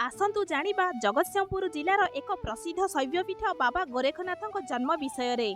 ଆସନ୍ତୁ ଜାଣିବା ଜଗତସିଂହପୁର ଜିଲ୍ଲାର ଏକ ପ୍ରସିଦ୍ଧ ଶୈବପୀଠ ବାବା ଗୋରେଖନାଥଙ୍କ ଜନ୍ମ ବିଷୟରେ।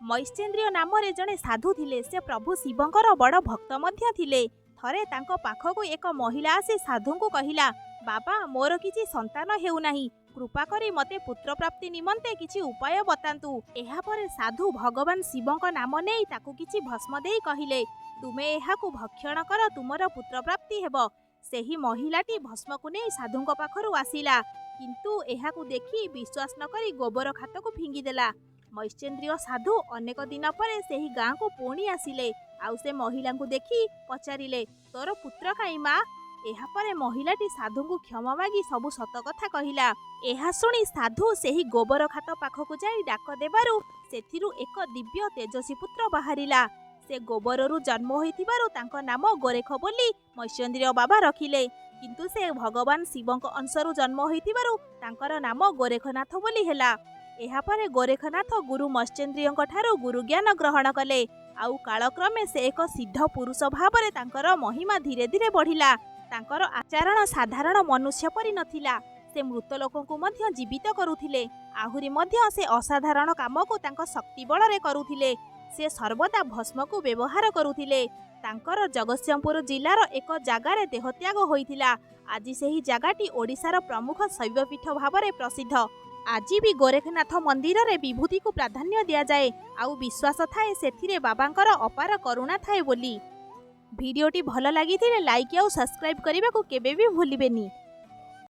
ମୈଶ୍ଚେନ୍ଦ୍ରିୟ ନାମରେ ଜଣେ ସାଧୁ ଥିଲେ। ସେ ପ୍ରଭୁ ଶିବଙ୍କର ବଡ଼ ଭକ୍ତ ମଧ୍ୟ ଥିଲେ। ଥରେ ତାଙ୍କ ପାଖକୁ ଏକ ମହିଳା ଆସି ସାଧୁଙ୍କୁ କହିଲା, ବାବା, ମୋର କିଛି ସନ୍ତାନ ହେଉନାହିଁ। କୃପା କରି ମୋତେ ପୁତ୍ର ପ୍ରାପ୍ତି ନିମନ୍ତେ କିଛି ଉପାୟ ବତାନ୍ତୁ। ଏହାପରେ ସାଧୁ ଭଗବାନ ଶିବଙ୍କ ନାମ ନେଇ ତାକୁ କିଛି ଭସ୍ମ ଦେଇ କହିଲେ, ତୁମେ ଏହାକୁ ଭକ୍ଷଣ କର, ତୁମର ପୁତ୍ର ପ୍ରାପ୍ତି ହେବ। ସେହି ମହିଳାଟି ଭସ୍ମକୁ ନେଇ ସାଧୁଙ୍କ ପାଖରୁ ଆସିଲା, କିନ୍ତୁ ଏହାକୁ ଦେଖି ବିଶ୍ୱାସ ନ କରି ଗୋବର ଖାତକୁ ଫିଙ୍ଗିଦେଲା। ମୈଶ୍ଚେନ୍ଦ୍ରିୟ ସାଧୁ ଅନେକ ଦିନ ପରେ ସେହି ଗାଁକୁ ପୁଣି ଆସିଲେ ଆଉ ସେ ମହିଳାଙ୍କୁ ଦେଖି ପଚାରିଲେ, ତୋର ପୁତ୍ର କାଇଁ ମା? ଏହାପରେ ମହିଳାଟି ସାଧୁଙ୍କୁ କ୍ଷମା ମାଗି ସବୁ ସତ କଥା କହିଲା। ଏହା ଶୁଣି ସାଧୁ ସେହି ଗୋବର ଖାତ ପାଖକୁ ଯାଇ ଡାକ ଦେବାରୁ ସେଥିରୁ ଏକ ଦିବ୍ୟ ତେଜସ୍ୱୀ ପୁତ୍ର ବାହାରିଲା। ସେ ଗୋବରରୁ ଜନ୍ମ ହୋଇଥିବାରୁ ତାଙ୍କ ନାମ ଗୋରେଖ ବୋଲି ମୈଶ୍ଚେନ୍ଦ୍ରିୟ ବାବା ରଖିଲେ, କିନ୍ତୁ ସେ ଭଗବାନ ଶିବଙ୍କ ଅଂଶରୁ ଜନ୍ମ ହୋଇଥିବାରୁ ତାଙ୍କର ନାମ ଗୋରେଖନାଥ ବୋଲି ହେଲା। ଏହାପରେ ଗୋରେଖନାଥ ଗୁରୁ ମତ୍ସ୍ୟେନ୍ଦ୍ରିୟଙ୍କ ଠାରୁ ଗୁରୁଜ୍ଞାନ ଗ୍ରହଣ କଲେ ଆଉ କାଳକ୍ରମେ ସେ ଏକ ସିଦ୍ଧ ପୁରୁଷ ଭାବରେ ତାଙ୍କର ମହିମା ଧୀରେ ଧୀରେ ବଢ଼ିଲା। ତାଙ୍କର ଆଚରଣ ସାଧାରଣ ମନୁଷ୍ୟ ପରି ନଥିଲା। ସେ ମୃତ ଲୋକଙ୍କୁ ମଧ୍ୟ ଜୀବିତ କରୁଥିଲେ। ଆହୁରି ମଧ୍ୟ ସେ ଅସାଧାରଣ କାମକୁ ତାଙ୍କ ଶକ୍ତି ବଳରେ କରୁଥିଲେ। ସେ ସର୍ବଦା ଭସ୍ମକୁ ବ୍ୟବହାର କରୁଥିଲେ। ତାଙ୍କର ଜଗତସିଂହପୁର ଜିଲ୍ଲାର ଏକ ଜାଗାରେ ଦେହତ୍ୟାଗ ହୋଇଥିଲା। ଆଜି ସେହି ଜାଗାଟି ଓଡ଼ିଶାର ପ୍ରମୁଖ ଶୈବପୀଠ ଭାବରେ ପ୍ରସିଦ୍ଧ। ଆଜି ବି ଗୋରେଖନାଥ ମନ୍ଦିରରେ ବିଭୂତିକୁ ପ୍ରାଧାନ୍ୟ ଦିଆଯାଏ ଆଉ ବିଶ୍ୱାସ ଥାଏ ସେଥିରେ ବାବାଙ୍କର ଅପାର କରୁଣା ଥାଏ ବୋଲି। ଭିଡ଼ିଓଟି ଭଲ ଲାଗିଥିଲେ ଲାଇକ୍ ଆଉ ସବସ୍କ୍ରାଇବ୍ କରିବାକୁ କେବେ ବି ଭୁଲିବେନି।